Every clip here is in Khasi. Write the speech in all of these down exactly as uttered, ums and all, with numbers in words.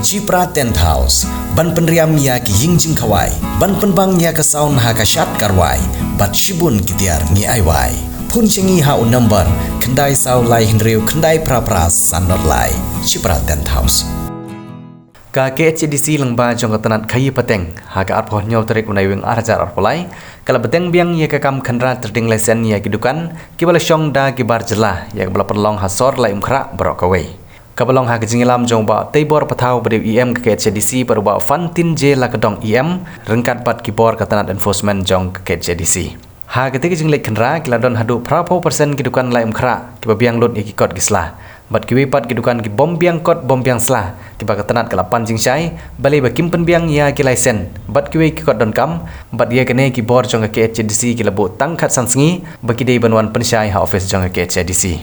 Chipra Tent House, ban pynriam ïa ki ïing jingkhawai, ban pynbang ïa ka sound ha ka shad ka rwai, bad shibun ki tiar ngi ai wai. Phone sha ngi ha u number khyndai saw lai hynriew khyndai phra phra san nod lai. Chipra Tent House. Ka K H A D C lyngba jong ka tnat khaïi pateng, ha ka arphew hynñiew tarik u Naiwieng ar hajar arphew lai, ka la bteng biang ïa ka kam khynra trading license ïa ki dukan kiba la shong da ki bar jylla, ïa kaba la pynlong ha sor Laitumkhrah baroh kawei. Kaba long ha ka jingïalam jong u Bah Teibor Pathaw uba dei u E M ka K H A D C bad u Bah Fantin J Lakadong E M, ryngkat bad ki bor ka tnat enforcement jong ka K H A D C. Ha katei ka jingleit khynra ki la don haduh phra phew percent ki dukan Laitumkhrah kiba biang lut ïa ki kot ki sla, bad kiwei pat ki dukan ki bym biang kot bym biang sla, kiba ka tnat ka la pan jingshai balei ba kim pynbiang ïa ki license bad kiwei ki kot donkam, bad ïa kane ki bor jong ka K H A D C ki la buh tang khatsan sngi ba ki dei ban wan pynshai ha office jong ka K H A D C.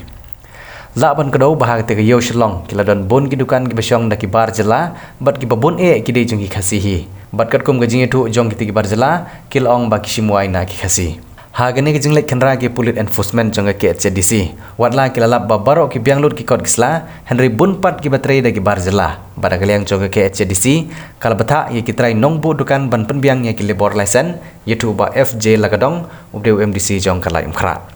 Lah ban kdew ba ha katei ka ïew Shillong ki la don bun ki dukan kiba shong da ki bar jylla, bad kiba bun eh ki dei jong ki Khasi hi. Bad katkum ka jingïathuh jong kitei ki bar jylla, ki la ong ba ki shim wai na ki Khasi. Ha kane ka jingleit khynra ki pulit enforcement jong ka K H A D C, watla ki la lap ba baroh ki biang lut ki kot ki sla, hynrei bun pat kiba trei da ki bar jylla. Bad ha ka liang jong ka K H A D C, ka la bthah ïa ki trai nongbuh dukan ban pynbiang ïa ki labour license, ïathuh u Bah F J Lakadong, uba dei u M D C jong ka Laitumkhrah.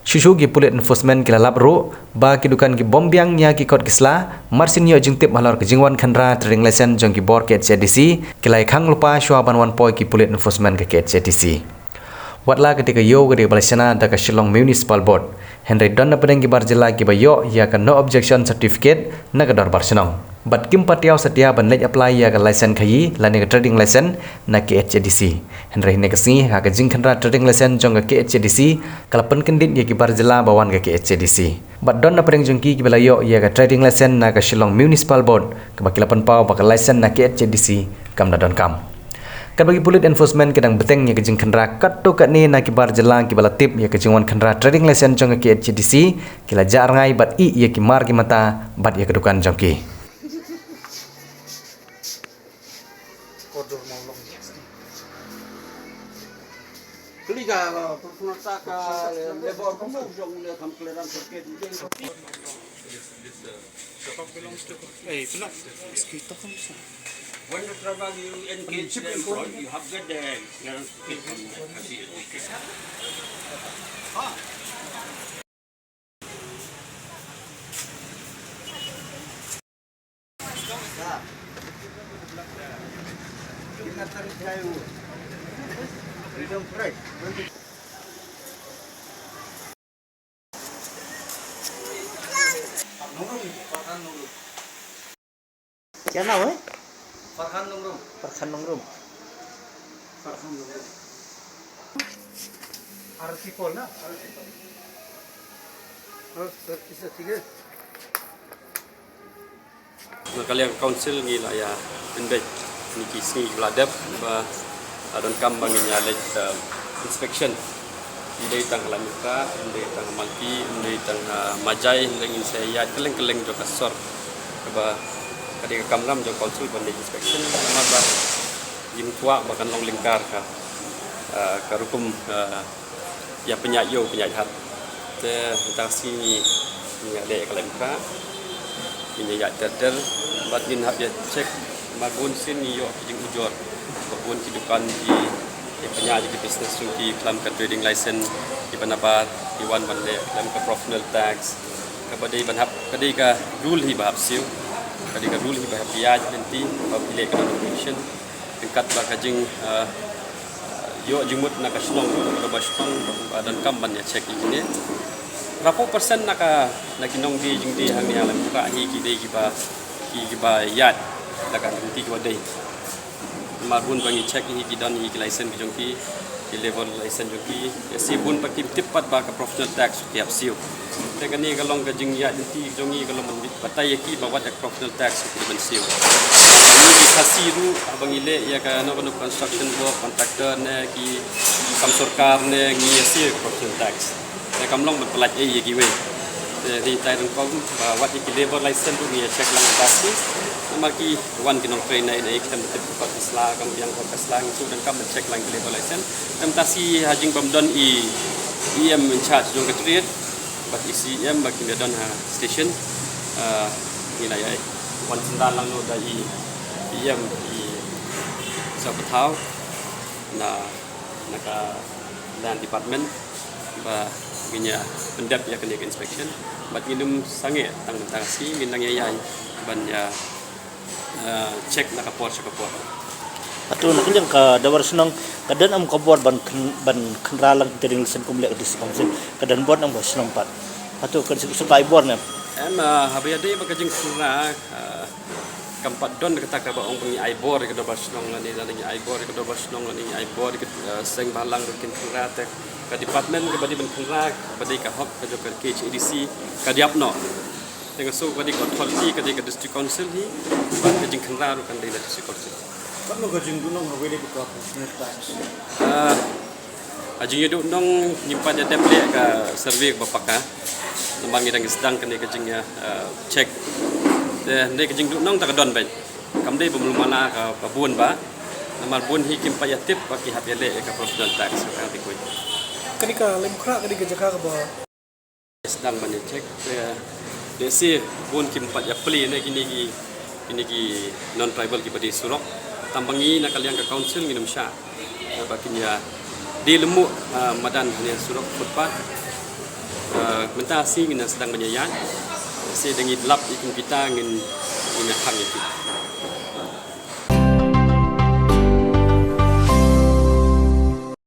Shuh shuh ki pulit enforcement ki la lap ruh ba ki dukan ki bym biang ïa ki kot ki sla, mar syn ïoh jingtip halor ka jingwan khynra trading license jong ki bor K H A D C, ki la ïakhang lypa shuwa ban wan poi ki pulit enforcement ka K H A D C. Watla katei ka ïew ka dei kaba la shna da ka Shillong Municipal Board, hynrei don napdeng ki bar jylla kiba ïoh ïa ka no objection certificate na ka dorbar shnong. Bad kim pat ïoh satia ban leit apply ïa ka license khaïi lane ka trading license na K H A D C. Hynrei hynne ka sngi ha ka jingkhynra trading license jong ka K H A D C, ka la pynkyndit ïa ki bar jylla ba wan ka K H A D C. Bad don napdeng jong ki kiba la ïoh ïa ka trading license na ka Shillong Municipal Board, kaba ki la pynpaw ba ka license na K H A D C kam da donkam. Katba ki pulit enforcement ki dang bteng ïa ka jingkhynra katto katne na ki bar jylla kiba la tip ïa ka jingwan khynra trading license jong ka K H A D C, ki la jah rngai bad ïeh ïa ki mar ki mata bad ïa ka dukan jong ki. When the travel you engage them, you have get the clearance to get from the K H A D C. क्या नाम है? फरहान नमरूम। फरहान नमरूम। फरहान नमरूम। आरसी पॉल ना? आरसी पॉल। हाँ, सर, इससे ठीक है। Na ka liang council ngi la ïa pynbeit ïa ki sngi ba la dep ba, ah, donkam ba ngin ïa leit, ah, inspection. Ym dei tang ha Laitumkhrah, ym dei tang ha Malki, ym dei tang ha Majai, hynrei ngin sa ïaid kylleng kylleng jong ka sor. Kaba ka dei ka kamram jong council ban leit inspection, namar ba ngim kwah ba kan long lyngkar ka, ah, ka rukom, ah, ïa pynïaid ïew pynïaid hat. Te mynta ka sngi ngi, ngi ïa leit ka Laitumkhrah. Ngin ïa ïaid ter ter bad ngin hap ïa check, namar bun sien ngi ïoh ki jingujor ba bun ki dukan ki, ki pynïaid ki business jong ki khlem ka trading license, kiba nabar ki wan ban leh khlem ka professional tax. Kaba dei ban hap, ka dei ka rule hi ba hap siew, ka dei ka rule hi ba hap ïaid lynti ba hap leh ka notification. Ryngkat bad ka jing, ah, ïoh jingmut na ka shnong, ka ba shnong, ba donkam ban ïa check ïa kine. Phra phew percent na ka, na ki nongdie jingdie hangne ha Laitumkhrah hi ki dei kiba, ki, kiba ïaid da ka lynti kiba dei. Namar bun ba ngi check hi ki don hi ki license ki jong ki, ki labour license jong ki. Ïa shi bun pat kim tip pat ba ka professional tax ki hap siew. Te kane ka long ka jingïaid lynti jong ngi, ka long ban batai ïa ki ba wat ïa ka professional tax ki ban siew. Ngi ki Khasi ruh haba ngi leh ïa kano kano construction work, contractor ne ki kam sorkar ne, ngi ïa siew ïa ka professional tax. Te kam long ban pyllait ei ïa kiwei. Te hynrei tai ryngkong ba wat ïa ki labour license ruh ngi ïa check lang mynta shi. Namar ki wan ki nongtrei na ine i khlem tip ki kot ki sla, kam biang kot ka sla, ngi shu donkam ban check lang ki labour license. Te mynta shi ha jingbym don i E M in charge jong ka trade bad i C E M ba kim ïa don ha station, ah, ngi la ïa Wan synran lang noh da i, i em i sa pathaw na, na ka Land Department ba ngin ïa pyndep ïa kane ka inspection. Bad ngin ym sangeh tang mynta ka sngi, ngin nang ïa ïai ban ïa, eh, check na ka por sha ka por. Hato na ka liang ka Dorbar Shnong ka don em ka bor ban khyn-, ban khynra lang ka ding lesen kum leh ka District Council, ka don bor em ka shnong pat? Hato ka shu ka ai bor ne? Em, eh, haba ïadei bad ka jingkhynra, eh, kam pat don kata kaba ong ba ngi ai bor ïa ka Dorbar Shnong lane, lane ngi ai bor ïa ka Dorbar Shnong lane ngi ai bor ïa ka, eh, seng bhalang ruh kin khynra. Te ka department kaba dei ban khynra kaba dei ka hok ka jong ka K H A D C ka dei noh. Te nga sngew ka dei ka authority ka dei ka District Council hi, bad ka jingkhynra ruh kan dei na District Council. Katno ka jingduhnong hawei lei bad ka professional tax? Ah, ka jingduhnong ngim pat ïa dep leh ka survey ba paka. Namar ngi dang sdang kane ka jing, ah, check. Te ne ka jingduhnong ta ka don bad kam dei ba mlumana ka, ka bun ba. Namar bun hi kim pat ïa tip ba ki hap ïa leh ka professional tax ka dei kawei. Kane ka Laitumkhrah ka dei ka jaka kaba sdang ban ïa check. Te, te si bun kim pat ïa plie ne kine ki, kine ki non tribal kiba die surok. Tang ba ngi na ka liang ka council ngin ym shah, eh, ba kin ïa die lynti, eh, madan ne surok footpath. Eh, mynta si ngin sdang ban ïa ïaid. Si da ngi lap ïa kum kita ngin, ngin ïa khang ïa ki.